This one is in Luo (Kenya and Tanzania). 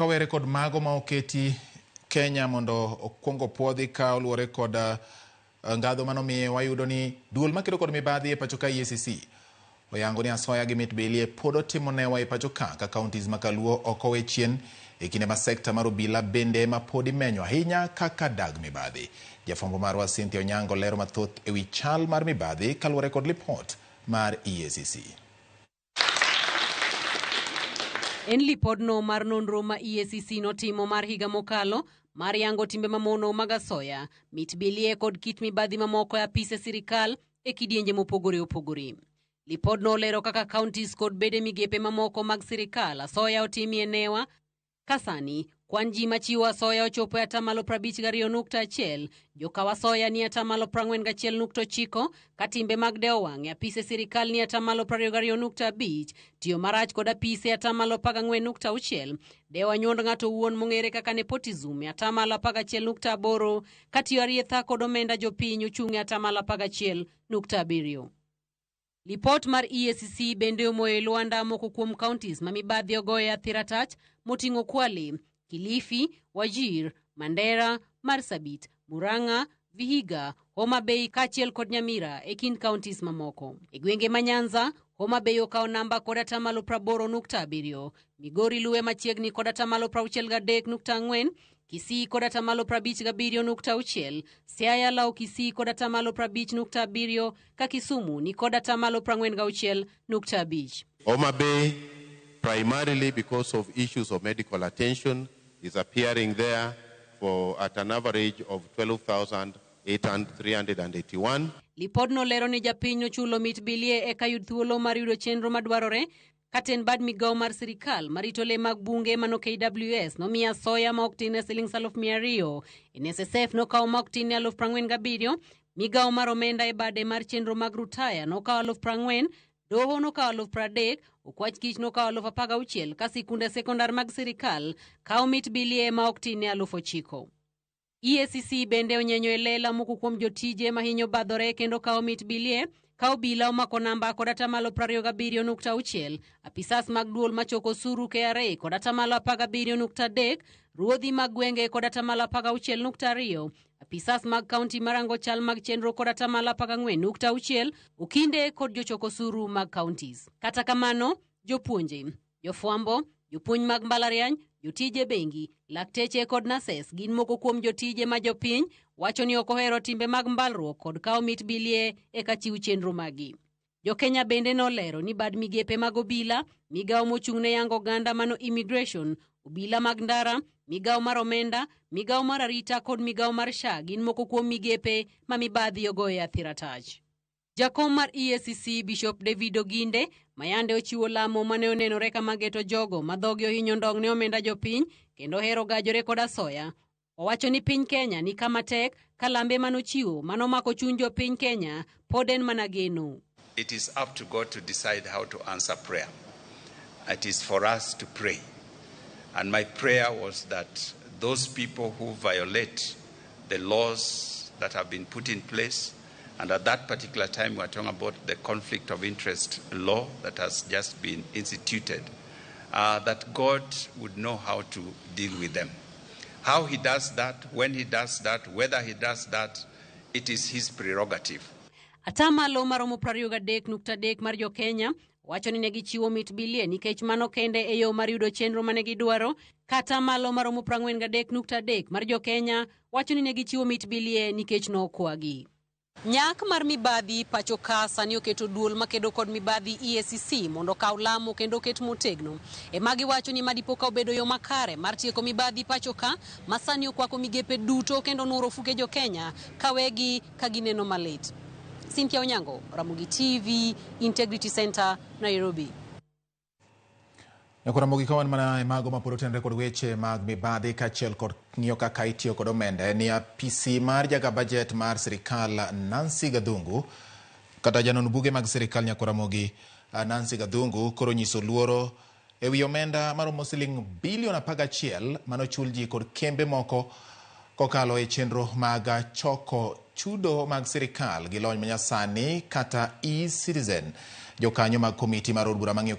Kawere kod mago ma oketi Kenya mondo okwong opuodhi ka oluwore kod ngadho manomiye wayudo ni duol makedo kod mibadhi e pacho ka EACC oyango ni asoya gi mit bilie pod otimo newa e pacho ka ka counties ma kaluo ok owe chien e kinde ma sekta mar obila bende ema pod imenyo ahinya kaka dag mibadhi. Jafwambo marwa Cynthia Onyango lero mathoth e wi chal mar mibadhi kaluwore kod lipot mar EACC. En lipodno mar nonro ma EACC notimo mar higa mokalo mar yango timbe mamono mag asoya, mit bilie kod kit mibadhi mamoko e apise sirikal e kidienje mopogore opogore. Lipodno olero kaka counties kod bede migepe mamoko mag sirikal asoya otimie newa. Ka sani, kwan ji machiwo asoya ochopo e atamalo 52.1, jokaw asoya ni atamalo 41.9, ka timbe mag dewo wang' e apise sirikal ni atamalo 22.5, tiyo marach kod apise atamalo 14.6, dewo anyuond ng'ato owuon mong'ere kaka nepotism e atamalo 11.8, ka tiyo arietha kod omenda jopiny ochung' e atamalo 11.7. Lipot mar EACC bende omoyo e lwanda moko kuom counties ma mibadhi ogoye athira tach moting'o Kwale, Kilifi, Wajir, Mandera, Marsabit, Murang'a, Vihiga, Homa Bay kaachiel kod Nyamira e kind counties mamoko. E gwenge ma Nyanza, Homa Bay okawo namba kod atamalo 80.7, Migori luwe machiegni kod atamalo 63.4, Kisii kod atamalo 57.6, Siaya lawo Kisii kod atamalo 50.7 ka Kisumu ni kod atamalo 46.5. Homa Bay, primarily because of issues of medical attention, is appearing there for at an average of 12,381. Lipodno lero ni japiny nochulo mit bilie eka yud thuolo mar yudo chenro madwarore. Katend bad migawo mar sirikal marito le mag bunge mano KWS nomiya asoya ma ok tin ne siling 200,000. NSSF nokawo ma ok tin ne 47,000. Migawo mar omenda e bade mar chenro mag rutaya nokawo 40,000. Doho nokawo 30,000. Okwach kich nokawo 16,000 ka sikunde sekondar mag sirikal kawo mit bilie ma ok tin ne 9,000. EACC bende onyenyo e lela moko kuom jotije mahinyo badhore kendo kawo mit bilie ka obila omako namba kod atamalo 27.6, apisas mag duol machoko osuru KRA kod atamalo 17.3, ruodhi mag gwenge kod atamalo 16.2, apisas mag kaunti marango chal mag chenro kod atamalo 14.6, okinde kod jochok osuru mag counties. Kata kamano, jopuonje, jofwambo, jopuonj mag mbalariany, jotije bengi, lakteche kod nurses gin moko kuom jotije ma jopiny wacho ni ok ohero timbe mag mbalruok kod kawo mit bilie eka chiw chenro magi. Jokenya bende nolero ni bad migepe mag obila, migawo mochung' ne yango oganda mano immigration, obila mag ndara, migawo mar omenda, migawo mar arita kod migawo mar SHA gin moko kuom migepe ma mibadhi ogoye athira tach. Jakom mar EACC Bishop David Oginde mayande ochiwo lamo mane onenore kama geto jogo ma dhogi ohinyo ndong' ne omenda jopiny kendo ohero gajore kod asoya. Owacho ni piny Kenya ni kama tek ka lambe manochiwo manomako chuny jopiny Kenya pod en mana geno. It is up to God to decide how to answer prayer. It is for us to pray. And my prayer was that those people who violate the laws that have been put in place, and at that particular time we are talking about the conflict of interest law that has just been instituted, that God would know how to deal with them. How he does that, when he does that, whether he does that, it is his prerogative. Atamalo maromo 23.3 mar jo-Kenya wacho ni ne gichiwo mit bilie nikech mano kende e yo mar yudo chenro mane gidwaro. Kata malo maromo 43.3 mar jo-Kenya wacho ni ne gichiwo mit bilie nikech nokwagi. Nyak mar mibadhi pacho ka sani oketo duol makedo kod mibadhi EACC mondo okaw lamo kendo oket motegno. E magi wacho ni madipo ka obedo yo makare mar tieko mibadhi pacho ka ma sani okwako migepe duto kendo nuro ofuke jo Kenya kawegi ka gineno malit. Cynthia Onyango, Ramogi TV, Integrity Center, Nairobi. Nyakwa Ramogi, ka wan mana e mago mapod otenore kod weche mag mibadhi kaachiel kod ng'iyo kaka itiyo kod omenda, en ni apisi mar jaga budget mar sirikal Nancy Gathungu kata janon buge mag sirikal Nyakwa Ramogi Nancy Gathungu koro nyiso luoro e wi omenda maromo siling bilion 11 manochul ji kod kembe moko kokalo e chenro mag choko chudo mag sirikal gi lony manyasani kata e-citizen. Jokanyo mag komiti mar od bura mang'iyo